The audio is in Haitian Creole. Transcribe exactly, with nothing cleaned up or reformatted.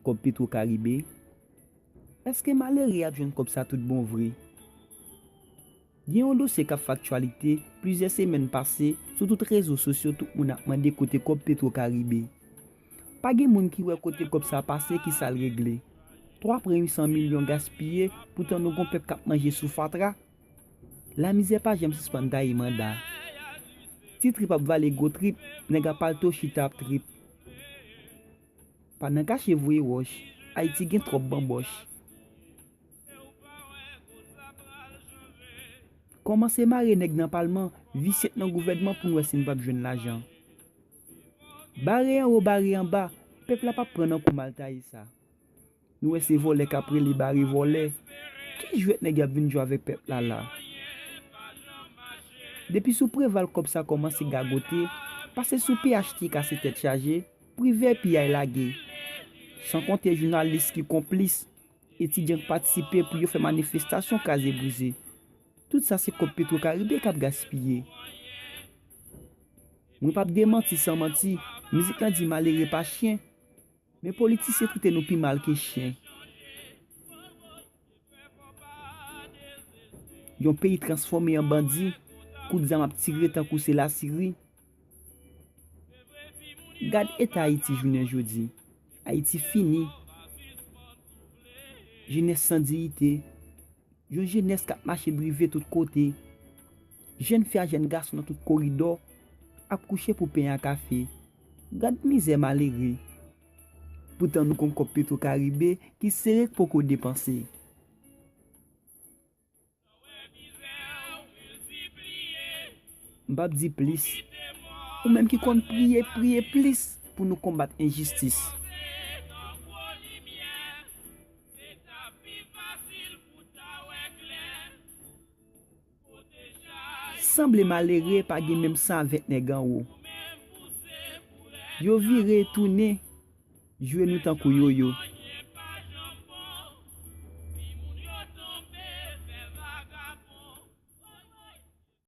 Kòb Petro Karibe? Èske malere ap jwenn kòb sa tout bon vre? Gen yon dosye k ap fè aktyalite plizyè semèn pase sou tout rezo sosyo, tout moun ap mande kote kòb Petro Karibe. Pa gen moun ki wè kote kòb sa pase, ki sa l regle. Twa pwen uit san milyon gaspiye, poutan nou gon pèp k ap manje sou fatra. Lamizè pa janm sispann taye manda. Ti trip ap vale gwo trip, nèg a palto chita ap trip. Pa nan kache voye wòch, Ayiti gen twòp banbòch. Kòmanse mare nèg nan palman, visye k nan gouvènman pou n wè si n p ap jwenn lajan. Bare anwo, bare anba, pèp la p ap pran nan kou mal taye sa. Nou wè se vòlè k ap rele bare vòlè. Ki jwèt nèg y ap vin jwe avèk pèp la la? Depi sou Preval kòb sa kòmanse gagote, pase sou P H T kase tèt chaje, Privè piyay lage. San konte jounalis ki konplis, etidyan k patisipe pou yo fè manifestasyon kraze brize. Tout sa se kòb Petro Karibe k ap gaspiye. Mwen p ap demanti san manti, mizik lan di malere pa chen. Men politisyen trete nou pi mal ke chen. Yon peyi transfòme an bandi, kout zam ap tire tankou se Lasiri. Gad eta Ayiti jounen jodi. Ayiti fini. Jenès san diyite. Yon jenès k ap mache drive tout kote. Jèn fi a jèn gason nan tout koridò ap kouche pou pen a kafe. Gad mizè malere. Poutan nou konn kòb Petro Karibe ki sere k poko depanse. M p ap di plis. Ou menm ki konn priye, priye plis pou nou konbat enjistis. Sanble malere pa gen menm san avèk nèg anwo. Yo vire tounen, jwe nou tankou yoyo.